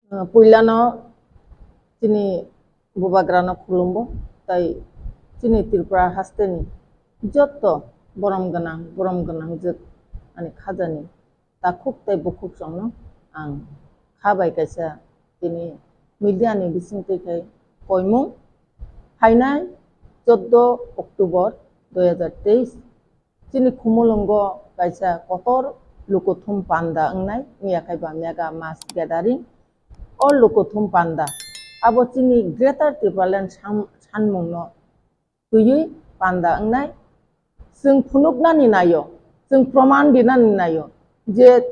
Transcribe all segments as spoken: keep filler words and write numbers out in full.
Puilano chini bubagrano khulumbo, tai chini Tripura hasteni jotto borom gwnang, borom gwnangjwk ani khajani takhuk tei bukhuk chwngno ang kha bai kaisa tini media ni bisingtwi khai koimung phainai chwddo October dui hajar teis. Chini Khumulwngo kaisa kotor lukuthum panda wngnai, wngya khai ba mega mass gathering. O lukuthum panda abo chini Greater Tipraland sam-, sanmungno twiwi panda wngnai. Chwng phunuknani naio, chwng proman dinani naio je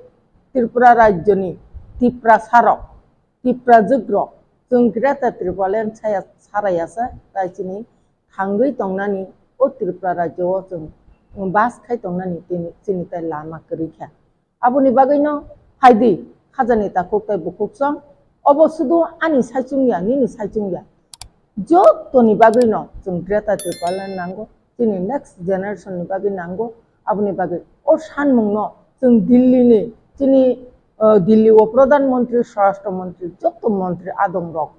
Tripura rajyoni Tiprasarok, Tiprajwkrok, chwng Greater Tipraland saya sarayasa, tai chini thangwi tongnani, o Tripura rajyo o chwng bas khai tongnani tini, chini tai lama kwrwi kha. Aboni bagwino phaidi khajani takhuk tei bukhuk song, obo sudu ani saichung ya, nini saichung ya. Jottoni bagwino chwng Greater Tipraland nango, chini next generation ni bagwi nango, aboni bagwi o sanmungno chwng Delhi ni, chini, uh, Delhi o Pradhan Mantri, Swarashtra Mantri, jotto mantri adong rok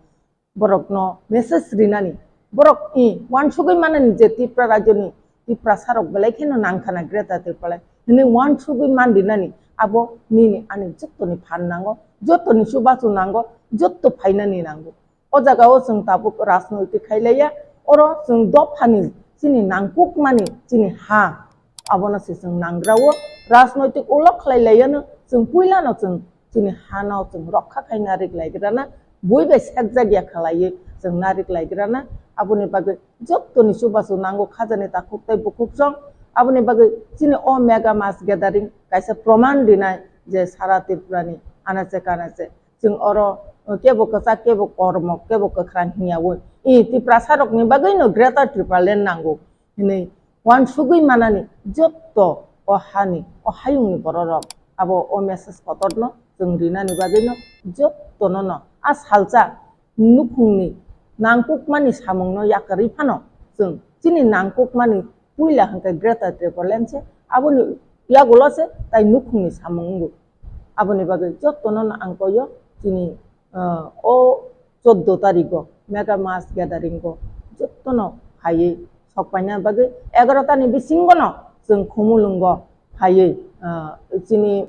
borokno message rinani, borok i wansugwi manani je Tripura rajyoni Tiprasarok belai kheno nangkhana Greater Tipraland hinwi wansugwi man rinani, abo nini ani jottoni phan nango, jottoni chubachu nango, jotto phainani nango. O jaga o chwng tabuk rajnoitik khai laiya, oro chwng dophani chini nangkukmani chini ha, abono se chwng nangrao. Rajnoitik ulo khlai laiyano chwng puilano chwng chini hano chwng rokha khai narik laigrana, bui bai sekjak ya khalaiwi chwng narik laigrana. Aboni bagwi jottoni chubachu nango khajani takhuk tei bukhuk song. Aboni bagwi chini o mega mass gathering kaisa proman rinai je sara Tripurani anache kanache chwng oro kebo kwchak, kebo kormo, kebo kwkhwrang hwnyaui i Tiprasarokni bagwino Greater Tipraland nango hinwi wansugwi manani jotto o hani, o hayungni bororok abo o message kotorno chwng rinani bagwino jottono no a salsa nukhungni nangkukmani samungno yakarwi phano chwng chini nangkukmani puila hwnkhe Greater Tipraland se, aboni yagulo se tai nukhungni samung wngo. Aboni bagwi jottono no ang koyo chini, ah, o chwddo tarigo mega mass gathering o jottono phaiwi sokpaina bagwi egaroh tani bisingono chwng Khumulwngo phaiwi, ah, chini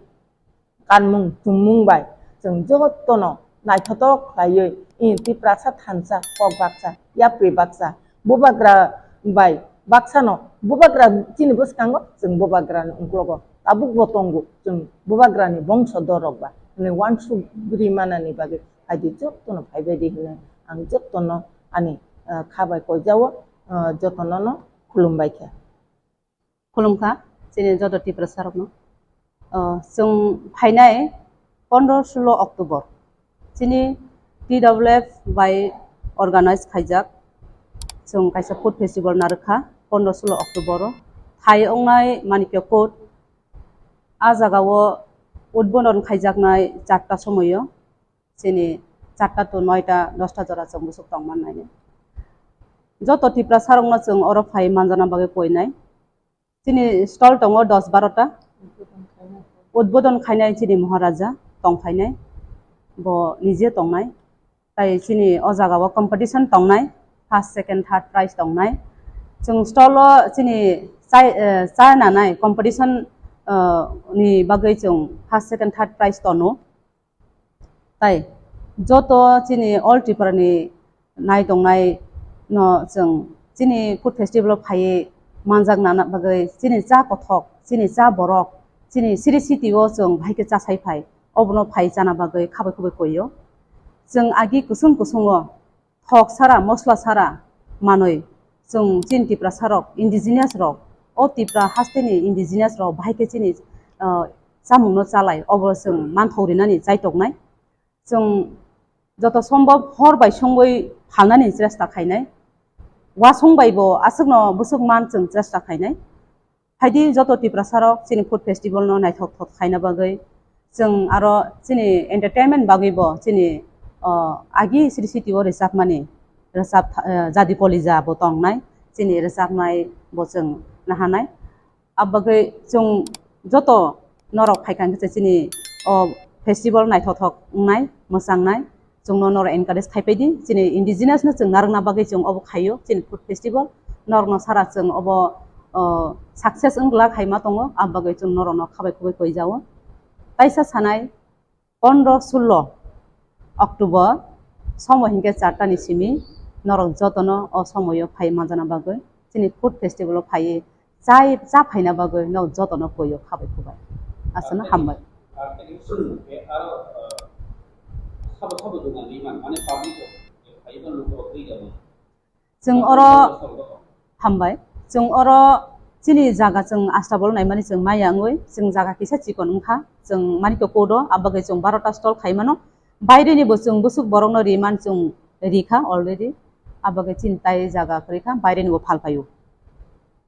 kanmung chumung bai chwng jottono naithotok khlaiwi i Tiprasa thansa kok baksa, yapri baksa, bubagra bai baksano bubagra chini bwskango chwng bubagrani uklogo tabukbo tongo, chwng bubagrani bongso dorok ba hwnwi wansugri manani bagwi phaidi jottono phaibaidi hwnwi ang jottono ani, ah, kha bai koijao, ah, jottono no khulumbai kha. Khulumkha chini joto Tiprasarokno. Ah, chwng phainai pondro sulo October chini T W F bai organize khaijak chwng kaisa food festival narwkha pondro sulo October o. Thai wngnai Manikya Court, a jagao udbodon khaijaknai charta somoio. Chini charta to noita, dosta jora chwng bwswk tong mannai. Joto Tiprasarokno chwng oro phai manjana bagwi koinai. Chini stall tongo dos barota. Udbodon khainai chini Maharaja tong phainai. Bo nije tongnai. Tai chini o jagao competition tongnai. First, second, third prize tongnai. Chwng stall o chini chai, eh, chai nanai competition, eh, ni bagwi chwng first, second, third prize tono. Tai joto chini All Tripura ni nai tongnai no chwng chini food festival o phaiwi manjak nana bagwi chini cha kothok, chini cha borok, chini siri siti o chwng bahai khe cha sai phai, obono phai chana bagwi khabai khubai koio. Chwng agi kusung kusung o thok sara, mosla sara manwi chwng chini Tiprasa rok, indigenous rok, o Tipra hasteni indigenous rok bahai khe chini, ah, chamungno chalai, obo chwng manthok rinani chaitoknai. Chwng joto sombhob hor bai songwi phalnani chesta khainai. Wasung bai bo aswkno bwswk man chwng chesta khainai. Phaidi joto Tiprasarok chini food festival no naithok thok khaina bagwi, chwng aro chini entertainment bagwi bo chini, o, agi siri siti o rwchapmani rwchap, eh, Jadi Kolija bo tongnai, chini rwchapnai bo chwng nahanai. Abagwi chwng joto norok phaikha hwnkhe chini o festival naithok thok wngnai, mwchangnai. Chwngno norok encourage khai paidi, chini indigenous no chwng narwkna bagwi chwng obo khaio, chini food festival. Norokno sara chwng obo, o, success wng glak hai ma tongo, aboni bagwi chwng norokno khabai khubui koi jao. Taisa sanai, pondro sullo October, somo hinkhe charta ni simi, norok jotono o somoyo phai manjana bagwi, chini food festival o phaiwi chai, cha phaina bagwi no jotono koyo khabai khubai. Aswkno hambai. Ar tei chwng khe aro, uh, sabo sabo dogani man, mane public rok phaiba nokho twi jabo. Chwng oro hambai. Chwng oro chini jaga chwng astabol naimani chwng maya wngwi, chwng jaga kisa chikon wngkha. Chwng mani to kodo, abagwi chwng barota stall khaimano. Baireni bo chwng busuk borokno riman chwng rikha already. Abagwi chini tai jaga kwrwikha, baireni bo phalpaio.